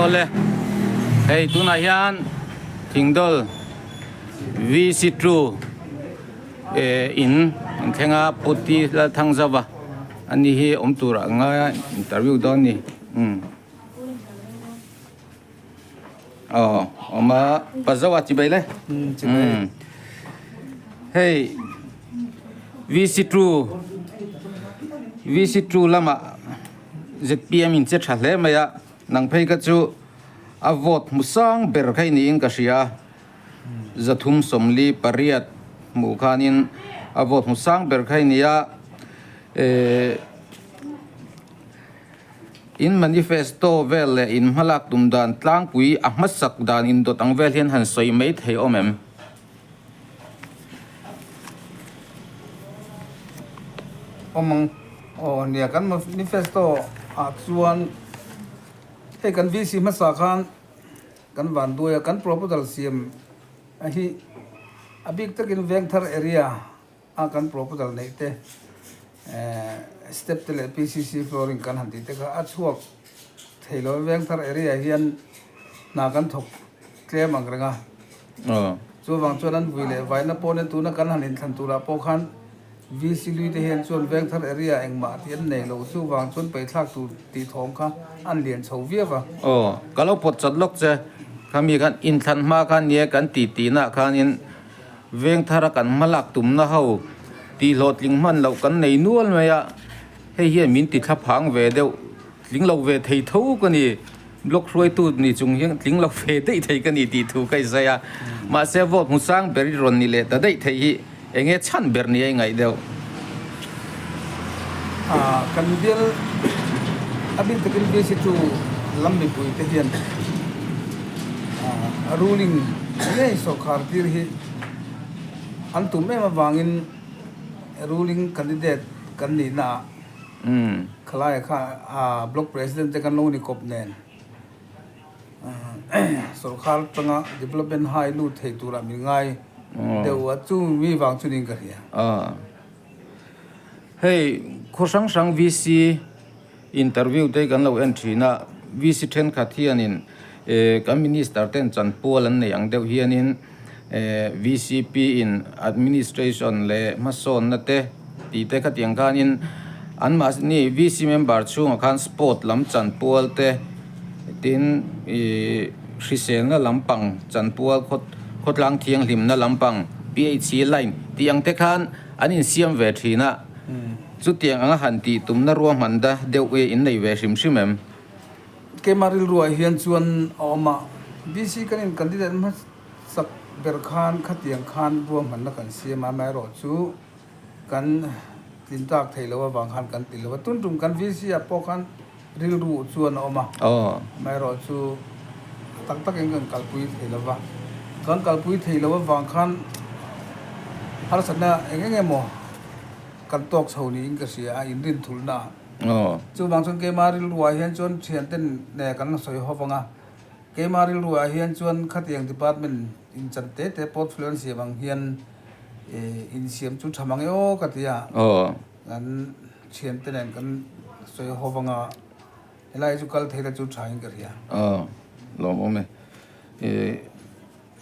Awle, hei tunah hian Thingdawl VC Two in an thleng a, Pu T Lalthangzauva ani hi awm tur ah ngai a interview dawn a ni. Aw awm a pa zo a chibai le umm hei VC two VC two lamah ZPM in che tha hle mai a nang phei kha chu a vote hmu sang ber kha i niin ka hria a 348 hmuh khanin a vote hmu sang ber kha i ni a ehh. In manifesto vel leh in hmalak tum dan tlangpui a hmasak dan indawt ang vel hian han sawi mai thei awm em? Awm ang. Aw nia, kan manifesto ah chuan hei kan VC hmasa khan kan van duai a, kan proposal siam a hi a bik takin Vengthar area a kan proposal neih te step te leh PCC flooring kan han tih te kha a chhuak thei lo Vengthar area hian hna kan thawk tlem ang reng a chuvang chuan an vui leh vaina pawh nen tuna kan han inthlan turah pawh khan VC lui te hian chuan Vengthar area engmah tih an nei lo chuvang chuan peihthlak tur tih thawm kha an lian chho viau a. Aw ka lo pawt chat lawk che khami khan inthlan hma khan nia kan tih tihna khanin Vengthara kan hmalak tumna ho tih hlawhtling hman loh kan nei nual mai a, hei hian min ti thlaphang ve deuh, tling lo ve thei tho ka ni, block hruaitu ni chung hian tling lo ve daih thei ka ni tih thu ka insawi a, mahse vote hmu sang ber i rawn ni leh ta daih theih hi eng nge chhan ber ni a i ngaih deuh? Kan bial a bik takin VC chu lam mipui te hian ruling ngei sawrkhar tir hi an tum em avangin ruling candidate kan nihna ah khalai kha block president te kan lo ni kawp nen sawrkhar tanga development high lut thei turah min ngai deuh a chu mi vang chu niin ka hria. Hei khaw hrang hrang VC interview te kan lo en thin a, VC thenkhat hianin eh kan minister ten chanpual an nei ang deuh hianin eh VCP in administration leh hmasawnna te tih te khatiang khanin anmahni VC member chhungah khan sport lam chanpual te tin ih hriselna lampang chanpual khawtlang thianghlimna lampang PHC line tih ang te khan An insiam ve thin a, chutiang anga han tih tumna ruahman da deuh i innei ve hrim hrim em? Keimah rilruah hian chuan a awm a, BC kan in candidate hmasak ber khan khatiang khan ruahmanna kan siam a, amaherawh chu kan tlin tak thei lo avang khan kan ti lo a, tun tum kan VC ah pawh khan rilru chuan a awm a, amaherawh chu a tak takin kan kalpui thei lo va, kan kalpui thei lo avang khan harsatna eng eng emaw kan tawk chho niin ka hria a, inrinthulhna ah. Chuvang chuan keimah rilruah hian chuan thianten nge kan la sawi ho vang a, keimah rilruah hian chuan khatiang department inchan te te portfolio an siam ang hian insiam chu tha mang e aw ka ti a. Kan thiante nen kan sawi ho vang a, helai chu kal theih la chu tha in ka hria. Aw, lawm awm e. Ih,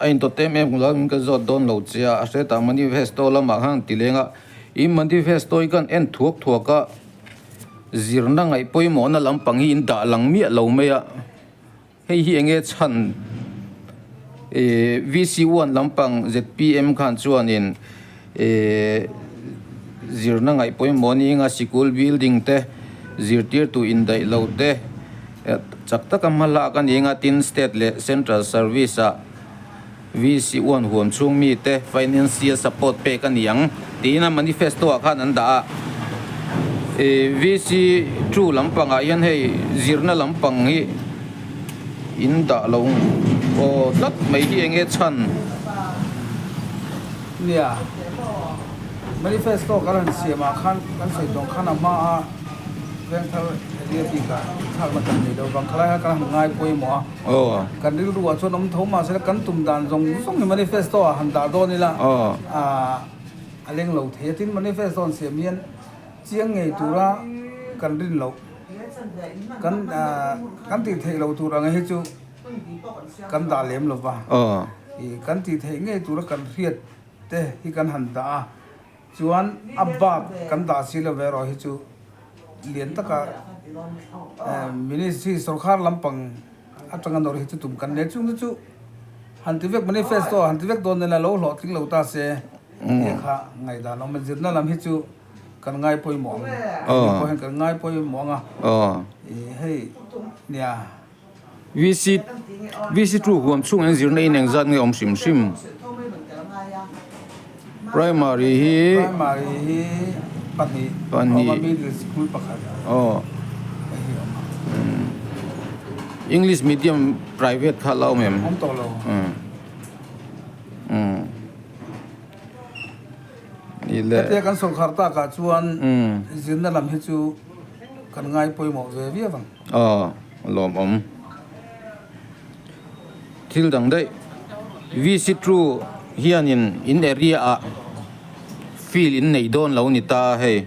a intawt em em lo in ka zawt dawn lo che a, a hretah manifesto lamah khan ti leng a, i manifesto hi khan en thuak thuak a, zirna ngaih pawimawhna lampang hi in dah lang miah lo mai a, hei hi eng nge chhan ih VC one lampang ZPM khan chuanin ih zirna ngaih pawimawh ni anga sikul building te zirtirtu indaih lo te chak taka hma lak a ni anga tin state leh central service ah VC one huam chhung mi te financial support pek a ni ang tiin a manifesto ah khan an dah a ih VC two lampang ah hian hei zirna lampang hi in dah lo aw tlat mai hi eng nge chhan. Nia manifesto kan han siam ah khan kan sawi tawng khan a hma a Vengthar area bik ah thlakna kan nei lo vang khalai ah kan han ngai pawimawh a kan rilru ah chuan awm tho mahse kan tum dan zawng zawng hi manifesto ah han dah dawn ila a leng lo thei a tin manifesto an siam hian chiang ngei tura kan rin loh. Kan kan tih theih loh tur ang hi chu kan dah lem lo va. Kan tih theih ngei tura kan hriat te hi kan han dah a, chuan a bak kan dah si lo ve erawh hi chu lian taka ministry sorkar lampang atanga nawrh hi chu tum kan nei. Chung te chu han ti vek manifesto han ti vek dawn nena lo hlawhtling lo ta se tih kha ngaihdan a awm a, zirna lam hi chu kan ngai pawimawh ang ni pawh hian kan ngai pawimawh ang a hei nia. VC VC two huam chhung hian zirna in engzat nge awm hrim hrim primary hi primary hi pahnih pahnih middle school pakhat aw English medium private kha la awm em awm tawh lo umm. Hetia kan sawrkhar takah chuan zirna lam hi chu kan ngai pawimawh ve viau ang. Aw, lawmawm. Thil dang daih, VC True hianin in area ah field in neih dawn lo ni ta hei.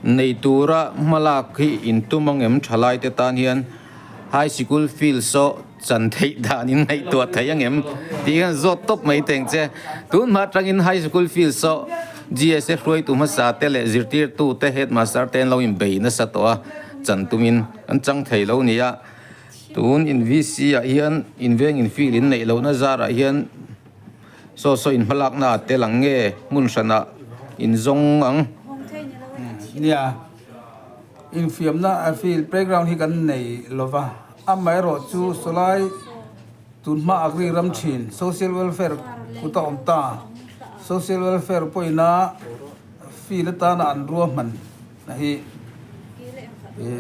Nei tura hmalak hi in tum angem thalai te tan hian high sikul field saw Chan theih dan in ngaihtuah thei angem tih hian zawt tawp mai teng che. Tun hma atangin High School field saw GSA hruaitu hmasa te leh zirtirtu te headmaster te an lo inbei nasa tawh a, chan tumin an chang thei lo nia. Tun in VC ah hian inveng in field in neih lohna zarah hian saw saw in hmalakna ah tel ang nge hmun hranah in zawng ang. Nia. Infiamna field playground hi kan nei lova, amaherawh chu sawlai tunhma agri ram thin social welfare kut a awm ta. Social welfare pawhina field atana an ruahman na hi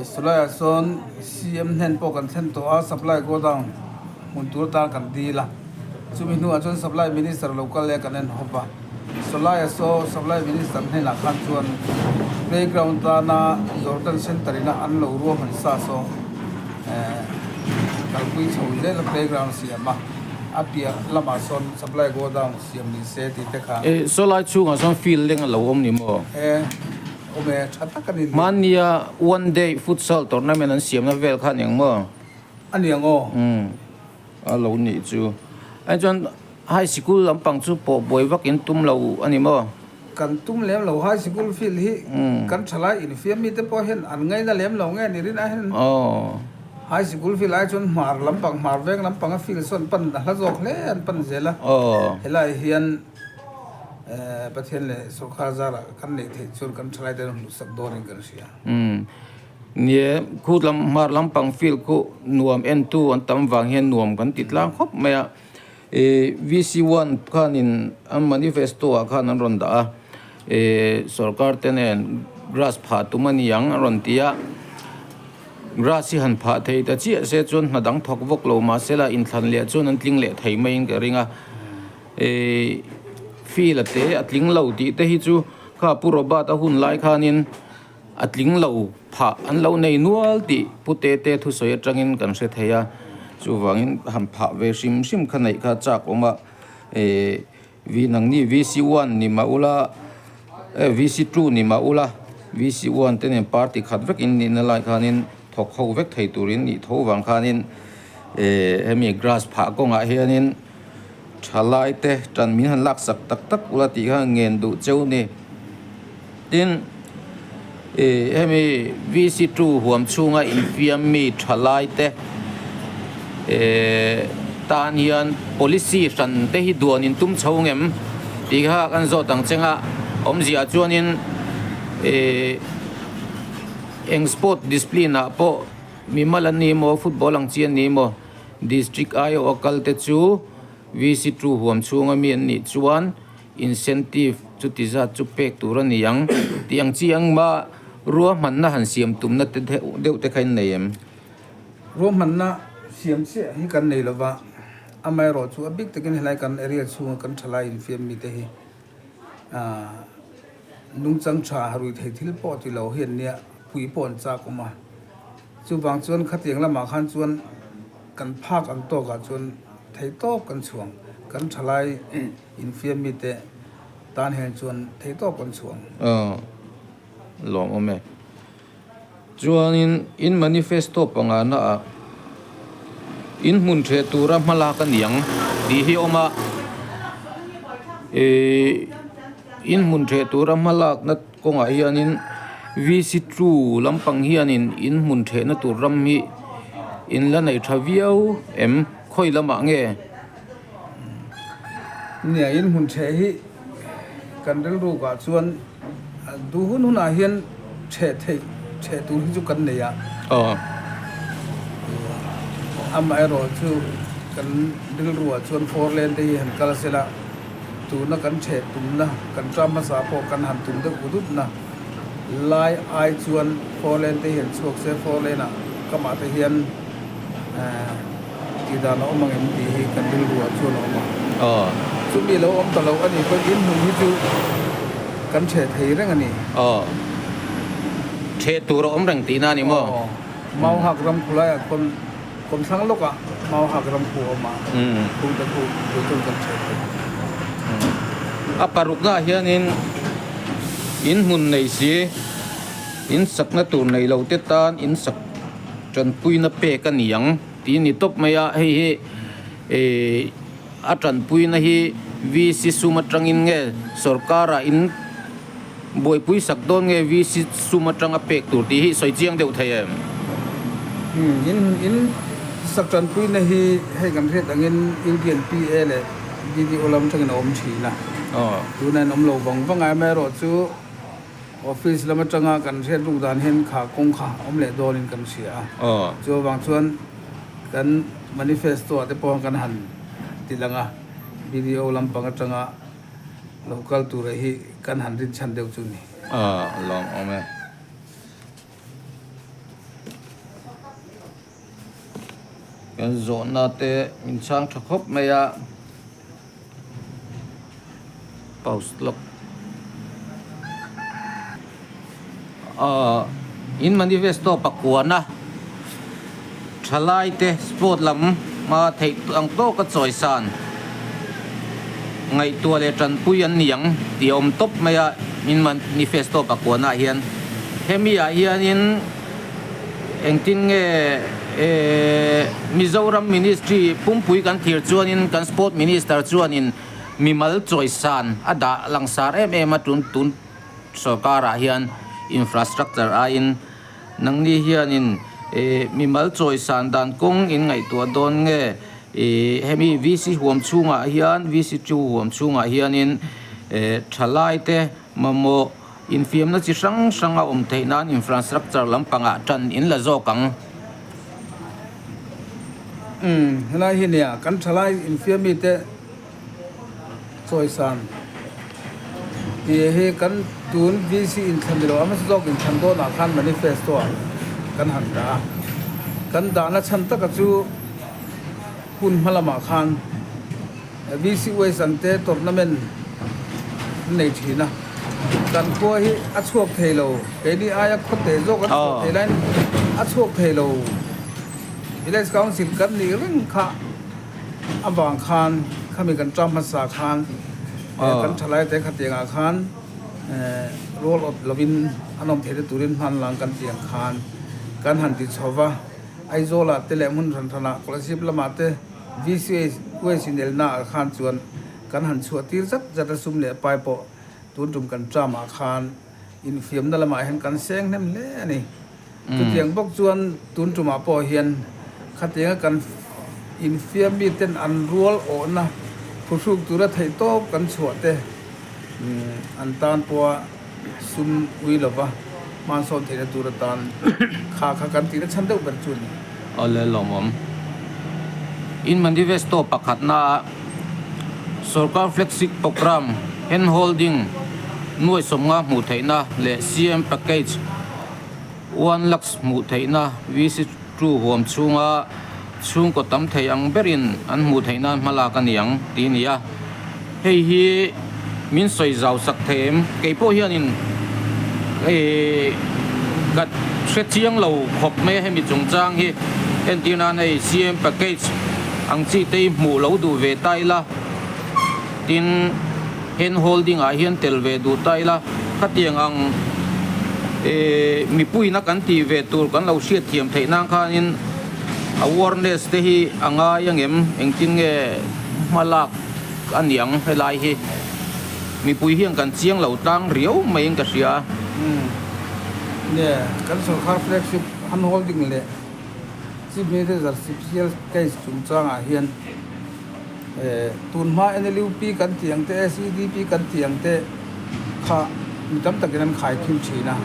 sawlaiah sawn CM hnen pawh kan thlen tawh a, supply godown hmun tur atan kan dil a. Chumi hnuah chuan Supply Minister lo kal leh kan en hawp a, Sawlaia saw Supply Minister hnenah khan chuan playground tana Jordan Centre ina an lo ruahman sa saw kalpui chho zel a playground siam a, a piah lamah sawn Supply Godown siam ni se tih te kha. Sawlai chhungah sawn field leng a lo awm ni maw? E, awm e, tha tak a ni. Hmannia one day futsal tournament an siamna vel kha aniang maw? A niang aw. Umm. A lo nih chu. Ai chuan high sikul lampang chu pawh buai vak in tum lo a ni maw? Kan tum lem lo, high sikul field hi kan thalai infiam mite pawh hian an ngaina lem lo nge ni rin ai hian high sikul field ai chuan hmar lampang hmar veng lampang a field sawn pan a hla zawk hle an pan zel a, helai hian Pathian leh sawrkar zarah kan neih theih chuan kan thalai te an hmuhsak dawnin kan hria. Nie, khu lam hmar lampang field khu nuam entu an tam vang hian nuam kan ti tlang khawp mai a. Ih VC one khanin an manifesto ah khan an rawn dah a, ih sorkar te nen grass phah tum a ni ang a rawn ti a. Grass hi han phah thei ta chiah se chuan hna dang thawk vawk lo mahse la inthlan leh chuan an tling leh thei maiin ka ring a. Ih field a te a tling lo tih te hi chu kha Pu Robert a hun lai khanin. A tling lo phah an lo nei nual tih Pu Tete thusawi atangin kan hre thei a, chuvangin han phah ve hrim hrim kha neih kha chak awm a, eh vi nangni VC one ni mah ula eh VC two ni mah ula VC one te nen party khat vek in nihna lai khanin thawk ho vek thei turin nih tho vang khanin eh hemi grass phah kawngah hianin thalai te tan min han laksak tak tak ula tih kha ngen duh cheu ni. Tin, ih hemi VC two huam chhunga infiam mi thalai te eh tan hian policy hran te hi duan in tum chho ngem tih kha kan zawt ang cheng a, awmzia chuanin ih eng sport discipline ah pawh mimal an ni emaw football ang chi an ni emaw district aiawh a kal te chu VC two huam chhunga mi an nih chuan. Incentive chuti zat chu pek tur a ni ang tih ang chi ang mah ruahmanna han siam tumna te deuh te kha in nei em? Ruahmanna siam chiah hi kan nei lova, amaherawh chu a bik takin helai kan area chhunga kan thalai infiam mite hi nungchang tha rui thei thil pawh ti lo hian nia pui pawh an chak awm a, chuvang chuan khatiang lamah khan chuan kan phak ang tawkah chuan theihtawp kan chhuang kan thalai. Infiam mite tan hian chuan theihtawp kan chhuang. Aw, lawm awm e. Chuanin in manifesto pangana ah in hmun ṭheh tura hma lak a ni ang tih hi a awm a, ihh in hmun ṭheh tura hma lakna kawngah hianin VC two lampang hianin in hmun ṭhehna tur ram hi in la nei ṭha viau em khawi lamah nge? Nia in hmun ṭheh hi kan rilrukah chuan duh hun hunah hian ṭheh theih ṭheh tur hi chu kan nei a. Amaherawh chu kan rilruah chuan four lane te hi han kal sela tuna kan ṭheh tumna kan ṭam hmasa pawh kan han tum deuh ut utna lai ai chuan four lane te hi han chhuak se four lane ah kamah te hian Tih dan a awm ang em tih hi kan rilruah chuan a awm a. Chumi lo awm ta lo a nih pawhin in hmun hi chu kan ṭheh thei reng a ni. Ṭheh tur a awm reng tihna a ni maw? Mau hak ram khu laiah khawn kawmthlang lawkah mau hak ram khu a awm a, khungte khu tui chuan kan ṭheh thei. A paruknaah hianin in hmun nei si, in sakna tur nei lo te tan in sak Tanpuina pek a ni ang tih a ni tawp mai a, hei hi eh a tanpuina hi VC sum atangin nge sorkar ah in buaipui sak dawn nge VC sum atanga pek tur tih hi sawi chiang deuh thei em? Umm in in sak tanpuina hi hei kan hriat angin Indian PA leh DDO lam atangin a awm thin a, tunah in awm lo vang vang a, amaherawhchu Office lam atanga kan hriat ruk dan hian kha kawng kha awm leh dawnin kan hria a. Chu avang chuan kan manifesto ah te pawh kan han ti lang a, BDO lampang atanga lo kal tura hi kan han rinchhan deuh chu ni. A lawm awm e. Kan zawhna te min chhang tha khawp mai a. Pause lawk. Aaa in manifesto pakuana thalai te sport lam hma theih ang tawka chawisan ngaihtuah leh tanpui an ni ang tih a awm tawp mai a in manifesto pakuana ah hian hemi ah hianin Engtin nge Mizoram Ministry pumpui kan thlir chuanin kan Sport Minister chuanin mimal chawisan a dah langsar em em a tun tun sorkarah hian infrastructure aiin nangni hianin mimal chawisan dan kawng in ngaihtuah dawn nge hemi VC huam chhungah hian VC two huam chhungah hianin thalaite mamawh Infiamna chi hrang hrang a awm theih nan infrastructure lampangah tan in la zawk ang. Umm, helai hi nia kan thalai infiam mite chawisan tih hi kan tun VC inthlan ni lo a hmasa zawk inthlan dawnah khan manifesto ah kan han dah a, kan dahna chhan taka chu hun hma lamah khan VC West ang te tournament an nei thin a, kan khua hi a chhuak thei lo, keini aia khaw teh zawk an chhuah thei laiin a chhuak thei lo. Village Council kan nih reng kha avang khan khami kan ṭam hmasa khan kan ṭhalai te khatiangah khan rual awt lovin an awm theihna turin hmanlang kan tih ang khan kan han ti chho va, Aizawlah te leh hmun hran hranah Kolasib lamah te VCA inelna ah khan chuan kan han chhuah tir zat zat a, sum leh pai pawh tun tum kan term ah khan infiamna lamah hian kan seng hnem hle a ni. Chutiang bawk chuan tun tumah pawh hian khatianga kan infiam mi ten an rual awhna phuhruk tura theihtawp kan chhuah te an tan pawha sum ui lova hmansawn theihna tur atan kha kha kan tihna chhan deuh ber chu a ni. Awle lawmawm. In manifesto pakhatna ah Sorkar Flexi Programme Hand Holding nuai sawmnga hmuh theihna leh CM Package one lakhs hmuh theihna VC two huam chhunga chhungkaw tam thei ang berin an hmuh theih nan hma lak a ni ang tih a ni a. Hei hi min sawi zau sak thei em? Kei pawh hianin ka hre chiang lo khawp mai a hemi chungchang hi entir nan hei CM package ang chi te hi hmuh lo duh ve ta ila tin hand holding ah hian tel ve duh ta ila khatiang ang. Mipuiina kan tih ve tur kan lo hriatthiam theih nan khanin awareness te hi a ngai angem engtin nge hma lak a ni ang helai hi mipui hian kan chiang lo tlang riau maiin ka hria. Nge kan sorkar flagship hand holding leh Chief Minister special case chungchangah hian Tun hma NLUP kan tih ang te, SEDP kan tih ang te kha mi tam takin an khai khim thin a.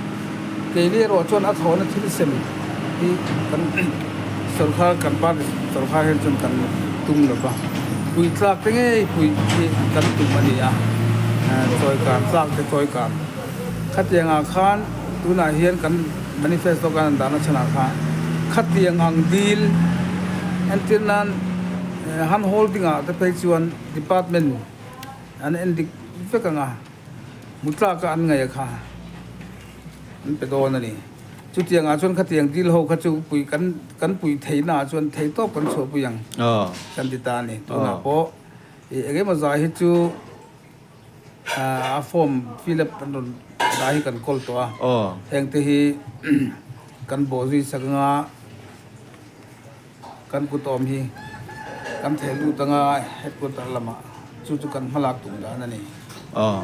Keini erawh chuan a thawhna thil sem hi kan sorkar, kan party sorkar hian chuan kan tum lo va. Pui tlak te ngei pui hi kan tum a ni a, chawi kan tlak te chawi kan. Khatiangah khan tunah hian kan manifesto kan han dahna chhanah khan khatiang ang dil entir nan, Han holding ah te phei chuan department an en dik vek ang a, hmu tlak a an ngaih a kha an pe dawn a ni. Chutiang ah chuan khatiang deal ho kha chu pui kan kan pui theih na ah chuan thei tawp kan chhuah pui ang kan ti ta a ni. Tunah pawh ih eng emaw zai hi chu a form fill up an rawn dah hi kan kawl tawh a, heng te hi kan bawhzui sak anga. Kan kut awm hi kan theh lut anga headquarter lamah chu chu kan hmalak tum dan a ni. Aw.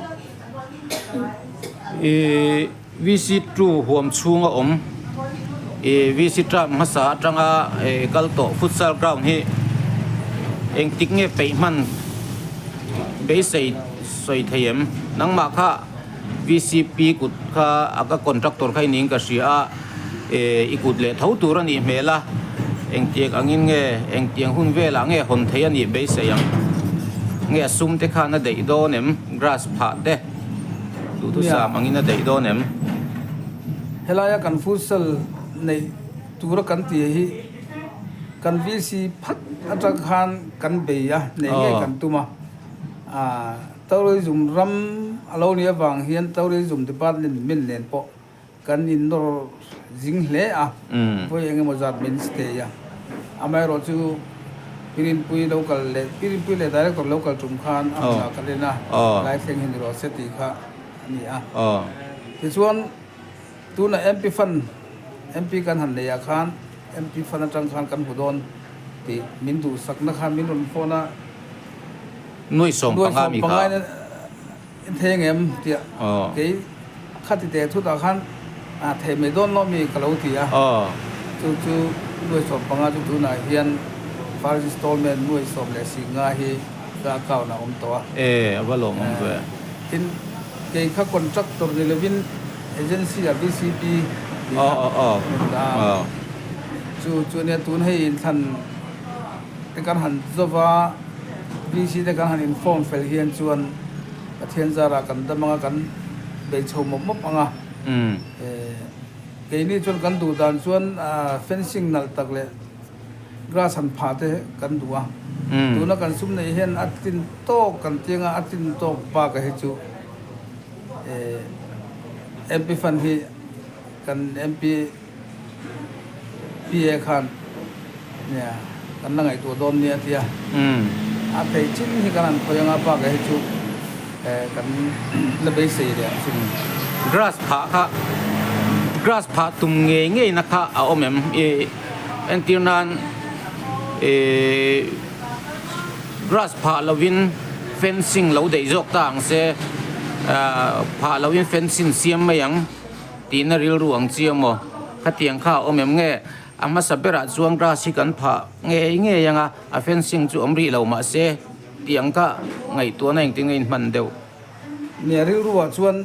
I VC two huam chhunga awm i VC term hmasa atanga kal tawh futsal ground hi engtik nge peih hman beisei sawi thei em? Nangmah kha VCP kut kha a ka contractor kha i niin ka hria a, i kut leh tho tur a nih hmel a, engtiang angin nge, engtiang hun velah nge hawn thei a nih beisei ang? Nge a sum te khan a daih dawn em? Grass phah te duhthusam angin a daih dawn em? Helaia kan futsal neih tura kan tih hi kan VC phat atang khan kan bei a, neih ngei kan tum a. Tourism ram a lo nih avang hian Tourism Department min nen pawh kan innawr zing hle a, vawi eng emaw zat min stay a. Amaherawh chu Pirinpui local leh Pirinpui leh Director local tum khan a hmunah ka len a, lai thleng hi ni rawh se tih kha a ni a. Tichuan tunah MP Fund, MP kan han neih ah khan MP Fund atang khan kan hmu dawn tih min duhsakna khan min rawn phone a. Nuai 15 mi kha. In thei ngem tia kei khati te thutah khan thei mai dawn lo mi ka lo ti a, chu chu nuai 15 chu tunah hian first installment nuai 15 hi ka account ah a awm tawh a. E a va lawm awm ve. Tin kei kha contractor ni lovin agency ah VCP tih kha a rawn dah a, chu chu ania tun hei inthlan te kan han zova VC te kan han inform fel hian chuan Pathian zarah kan dam anga kan bei chho mawp mawp anga keini chuan kan duh dan chuan fencing nalh tak leh grass han phah te kan duh a tuna kan sum neih hian a tlin tawk kan ti anga a tlin tawk bak a hi chu MP fund hi kan MP PA khan nia kan la ngaihtuah dawn nia tia a theih chin hi kan han khawi anga bakah hi chu kan la beisei leh ang chu ni. Grass phah kha grass phah tum ngei ngei na kha a awm em i entir nan ih grass phah lovin fencing lo daih zawk ta ang se phah lovin fencing siam mai ang. Tihna rilru ang chi emaw? Khatiang kha a awm em nge? A hmasa berah chuan grass hi kan phah ngei ngei ang a, a fencing chu awm rih lo mah se tiang kha ngaihtuahna engtin nge inhman deuh? Nia rilruah chuan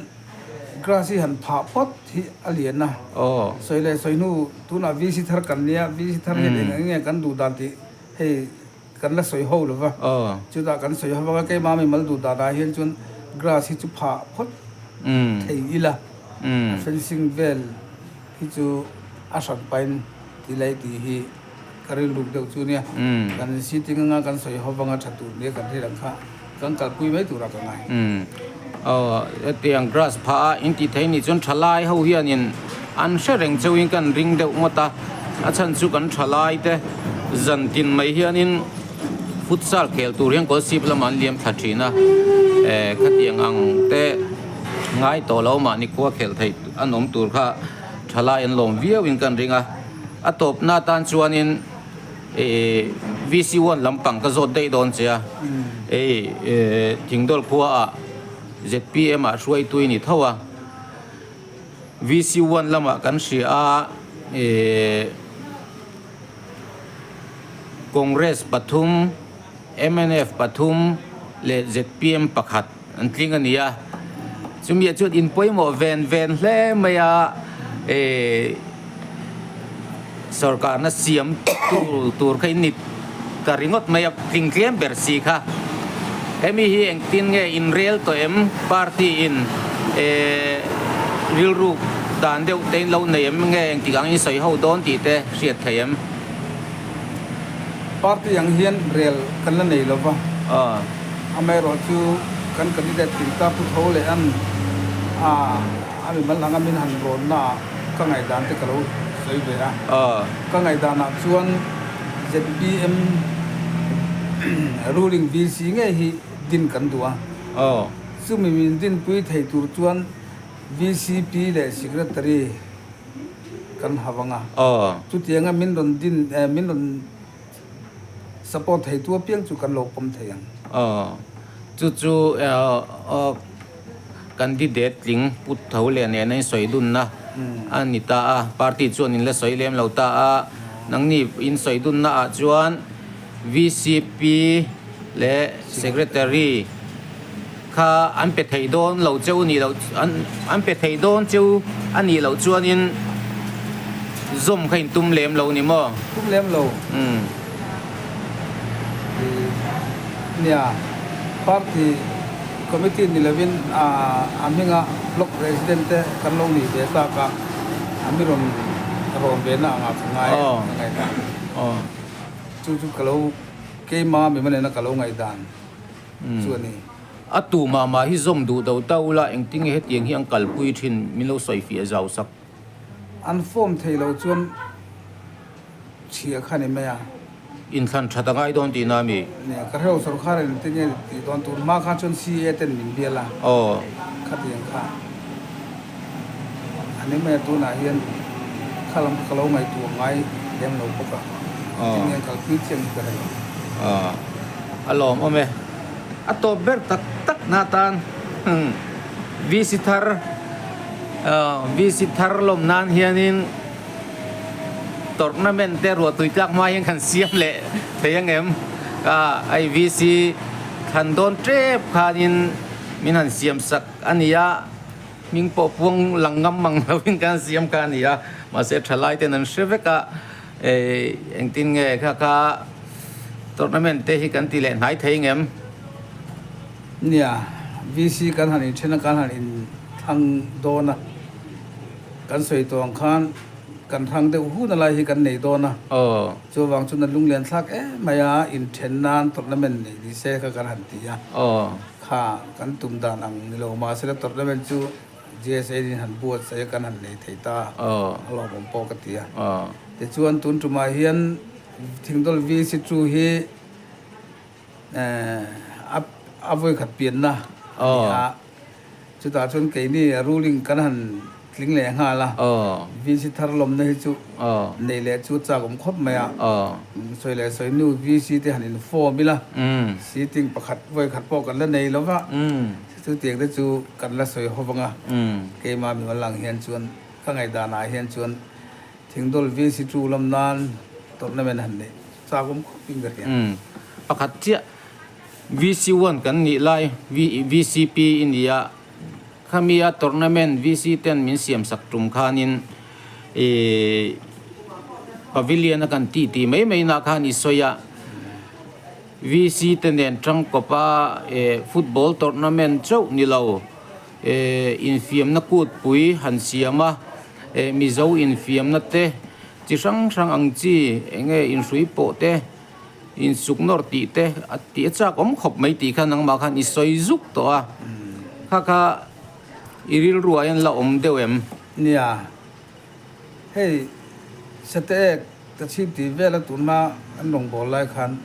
grass hi han phah phawt hi a lian a, sawi leh sawi hnu tunah VC thar kan nia, VC thar hian eng eng nge kan duh dan tih hei kan la sawi ho lo va, chutah kan sawi ho vang a keimah mimal duh dan ah hian chuan grass hi chu phah phawt thei ila a fencing vel hi chu a hran pahin ti lai tih hi ka rilruk deuh chu nia, kan sitting anga kan sawi ho vanga tha tur nia kan hriat ang kha kan kalpui mai turah ka ngai. Aw hetiang grass phah a in tih theih nih chuan thalai ho hianin an hre reng chauhin kan ring deuh ngawt a, a chhan chu kan thalai te zan tin mai hianin futsal khel tur hian kawlsip lamah an liam thla thin a, eh khatiang ang te. Ngai tawh lo mahni khua khelh theih an awm tur kha thalai an lawm viau in kan ring a. A tawpna atan chuanin ih VC one lampang ka zawt daih dawn che a. Hei Thingdawl khua ah zpm ah hruaitu i ni tho a. VC one lamah kan hria a ih Congress pathum, mnf pathum leh zpm pakhat an tling a ni a. Chumi ah chuan in pawimawh ven ven hle mai a ih sorkarna siam tur tur kha in ni ta ringawt mai a tling tlem ber si kha. Hemi hi engtin nge inrel tawh em? Party in eh rilru dan deuh te in lo nei em? Nge engtik ang in sawi ho dawn tih te hriat thei em? Party ang hian rel kan la nei lova, amaherawhchu kan candidate tling ta Pu Tho leh an a a mimal anga min han rawnna ah ka ngaihdan te ka lo sawi ve a. Ka ngaihdan ah chuan zpm ruling VC ngei hi din kan duh a. Chumi min dinpui thei tur chuan VCP leh Secretary kan ha vang a. Chutianga min rawn din min rawn support theitu apiang chu kan lo pawm thei ang. Chu chu candidate tling put tho leh nena in sawi dunna a ni ta a, party chuan in la sawi lem lo ta a, nangni in sawi dunna ah chuan VCP leh Secretary kha an pe thei dawn lo cheu nih loh an pe thei dawn cheu a nih loh chuanin zawm kha in tum lem lo ni maw? Tum lem lo. Nia, party committee ni lovin a hminga block president te kan lo nih ve tak a, a mi rawn rawn ve na angah ka ngai a, ka ngaihdan. Chu chu ka lo keima mi manena ka lo ngaihdan chu a ni. A tu mah mah hi zawm duh do ta ula engtinge hetiang hi an kalpui thin min lo sawi fiah zau sak. An form thei lo chuan chhia kha ni mai a. Inthlan that a ngai dawn tihna a mi? Nia, ka hrelo sorkar in engtin nge tih dawn tur hma kha chuan CA ten min bial a. Aw. Khatiang kha a ni mai a, tunah hian kha lam kha ka lo ngaihtuah ngai lem lo bawk a. Engtin nge an kalpui chiang hi ka hrelo. Aw, a lawmawm e. A tawp ber tak tak na tan VC thar VC thar lawm nan hianin tournament te ruah tui tlak hma hian kan siam leh thei ang em? Ka hei VC thlan dawn tep khanin min han siam sak a ni a, hming pawh puang lang ngam mang lovin kan siam kha a ni a, mahse thalai ten an hre vek a, engtin nge kha kha tournament te hi kan ti leh hnai thei ang em? Nia, VC kan han inthen a, kan han inthlang dawn a. Kan sawi tawh ang khan kan hrang deuh hun a lai hi kan nei dawn a, chuvang chuan a lunglian thlak em mai a, inthen nan tournament nei ni se kha kan han ti a, kha kan tum dan ang ni lo mahse la tournament chu GSA in han buatsaih a kan han nei thei ta a lawmawm pawh ka ti a. Tichuan tun tumah hian Thingdawl VC chu hi a vawikhat pianna a ni a. Chutah chuan keini ruling kan han tling leh nghal a, VC thar lawmna hi chu neih leh chu chak awm khawp mai a, sawi leh sawi nu VC te han inform ila, sitting pakhat vawi khat pawh kan la nei lo va, chutiang te chu kan la sawi ho vang a, keimah mimal lang hian chuan ka ngaihdanah hian chuan Thingdawl VC chu lam nan tournament han neih chak awm khawp in ka hria. Pakhat chiah VC one kan nih lai VCP i ni a, khami a tournament VC ten min siam sak tum khanin ih pavilion a kan tih tih mai mai na khan i sawi a, VC te nen tangkawp a eh football tournament chauh ni lo eh infiamna kutpui han siam a, eh Mizo infiamna te chi hrang hrang ang chi eng nge inhrui pawh te. Insuk nawr tih te a tih a chak awm khawp mai tih kha nangmah khan i sawi zuk tawh a, kha kha i rilruah hian la awm deuh em? Nia, hei Sateek ka chhip tih vela tunhma an rawngbâwl lai khan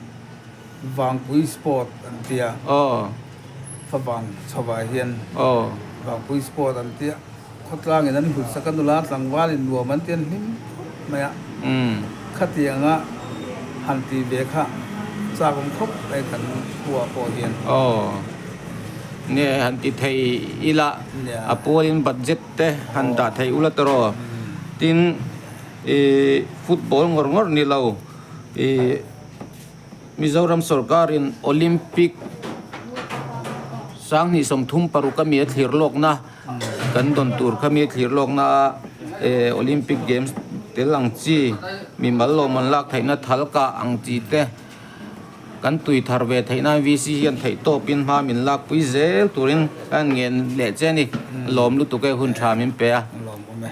Vangpui Sport an ti a, favang chhovah hian. Vangpui Sport an tia khawtlangin an hlut sak a, nula tlangvalin nuam an ti an hlim khawp mai a, khatianga han tih ve kha chak awm khawp mai kan khua pawh hian. Aw, nge han ti thei ila a pualin budget te han dah thei ula tawh tin ih football ngawr ngawr ni lo ih. Mizoram sorkarin Olympic 2036 a mi a thlir lawkna kan dawn tur kha mi a thlir lawkna a Olympic Games tel ang chi mimal lawm an lak theihna thal kah ang chi te kan tui thar ve theih nan VC hian theih tawpin hma min lak pui zel turin ka ngen leh che a ni lawm lutuk e hun tha min pe a. Lawm awm e.